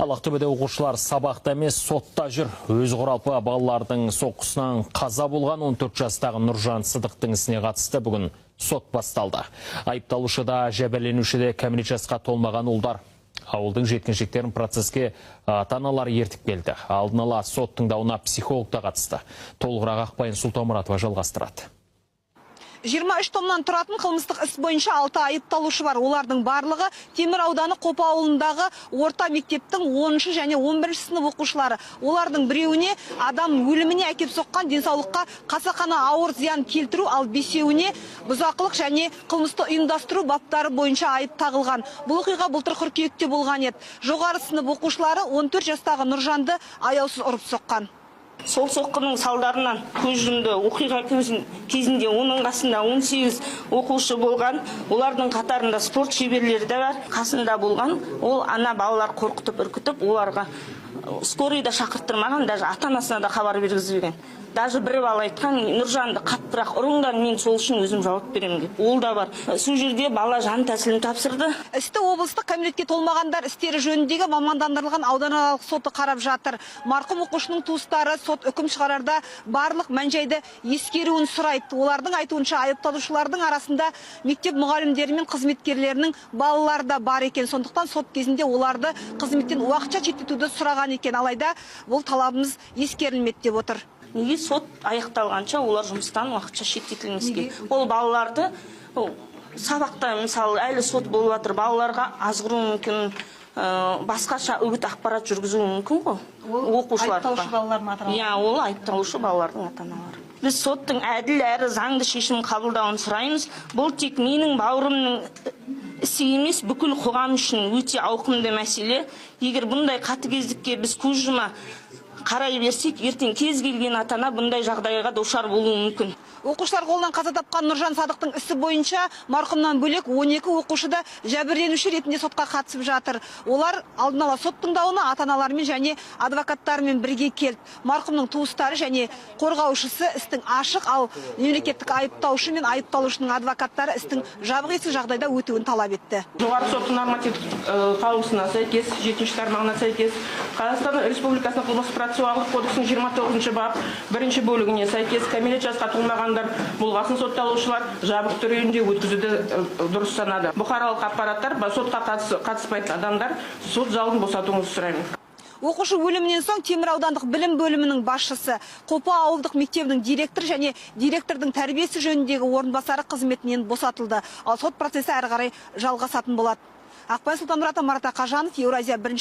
Ал Ақтөбеде оқушылар сабақта емес, сотта жүр. Өз құралпы балалардың соққысынан қаза болған 14 жастағы Нұржан Сыдықтың ісіне қатысты бүгін сот басталды. Айыпталушы да, жәбірленуші де кәмелет жасқа толмаған ұлдар. Ауылдың жеткіншектерін процеске ата-аналары ертіп келді. Алдын ала сот тыңдауына психолог та қатысты. Толығырақ Ақбаян Сұлтанмұратова жалғастырады. 23 томнан тұратын қылмыстық іс бойынша 6 айыпталушы бар. Олардың барлығы Темір ауданы Қопа ауылындағы орта мектептің 10 және 11 сынып оқушылары. Олардың біреуіне адам өліміне әкеп соққан денсаулыққа қасақана ауыр зиян келтіру, ал бесеуіне бұзақылық және қылмысты ұйымдастыру баптары бойынша айып тағылған. Бұл оқиға былтыр қыркүйекте болған еді. Жоғары сынып оқушылары 14 жастағы Нұржанды аяусыз ұрып соққан. Сол соққының салдарынан көз жұмды. Оқиға кезінде оның қасында 18 оқушы болған. Олардың қатарында спорт шеберлері де бар. Қасында болған. Ол ана балалар қорқытып, үркітіп, оларға скорый да шақырттырмаған, даже ата анасына да хабар бергізбеген. Даже бір бала айтқан: «Нұржанды қаттырақ ұрыңдар, мен сол үшін өзім жауап беремін», – деп. Ол да бар. Сол жерде бала жан тәсілім тапсырды. Істі облыстық кәмелетке толмағандар істері жөніндегі мамандандырылған ауданаралық соты қарап жатыр. Марқұм оқушының туыстары сот үкім шығарарда барлық мән-жайды ескеруін сұрайды. Олардың айтуынша, айыпталушылардың арасында мектеп мұғалімдері мен қызметкерлерінің балалары да бар екен. Сондықтан сот кезінде оларды қызметтен уақытша шеттетуді сұраған екен. Алайда бұл талабымыз ескерілмеді деп отыр. Неге сот аяқталғанша олар жұмыстан уақытша шеттетілмеске? Ол балаларды, ол сабақта, мысалы, әлі сот болып жатыр, балаларға азғыру мүмкін, басқаша үгіт ақпарат жүргізуі мүмкін ғой оқушыларға. Айыпталушы балалардың ата-аналары. Иә, ол айыпталушы балалардың ата аналары. Біз соттың әділ әрі заңды шешім қабылдауын сұраймыз. Бұл тек менің бауырымның ісі емес, бүкіл қоғам үшін өте ауқымды мәселе. Егер бұндай қатыгездікке біз көз жұма қарай берсек, ертең кез келген ата ана бұндай жағдайға душар болуы мүмкін. Оқушылар қолынан қаза тапқан Нұржан Садықтың ісі бойынша марқұмнан бөлек 12 оқушы да жәбірленуші ретінде сотқа қатысып жатыр. Олар алдын ала сот тыңдауына ата-аналарымен және адвокаттарымен бірге келді. Марқұмның туыстары және қорғаушысы істің ашық, ал мемлекеттік айыптаушы мен айыпталушының адвокаттары істің жабық есік жағдайда өтуін талап етті. Жоғарғы соттың нормативтік қаулысына сәйкес, жетінші тармағына сәйкес, Қазақстан Республикасының қылмыстық процессуалдық кодексінің 29-бап бірінші бөлігіне сәйкес, кәмелет жасқа толмағандар болғасын, сотталушылар жабық түрінде өткізуді дұрыс санады. Бұқаралық аппараттар, сотқа қатыспайтын адамдар сот залын босатуыңызды сұраймын. Оқушы өлімінен соң Темір аудандық білім бөлімінің басшысы, Қопа ауылдық мектебінің директоры және директордың тәрбиесі жөніндегі орынбасары қызметінен босатылды. Ал сот процесі әрі қарай жалғасатын болады. Ақбай Сұлтанмұратова, Марат Ақажанов, Еуразия бірінші.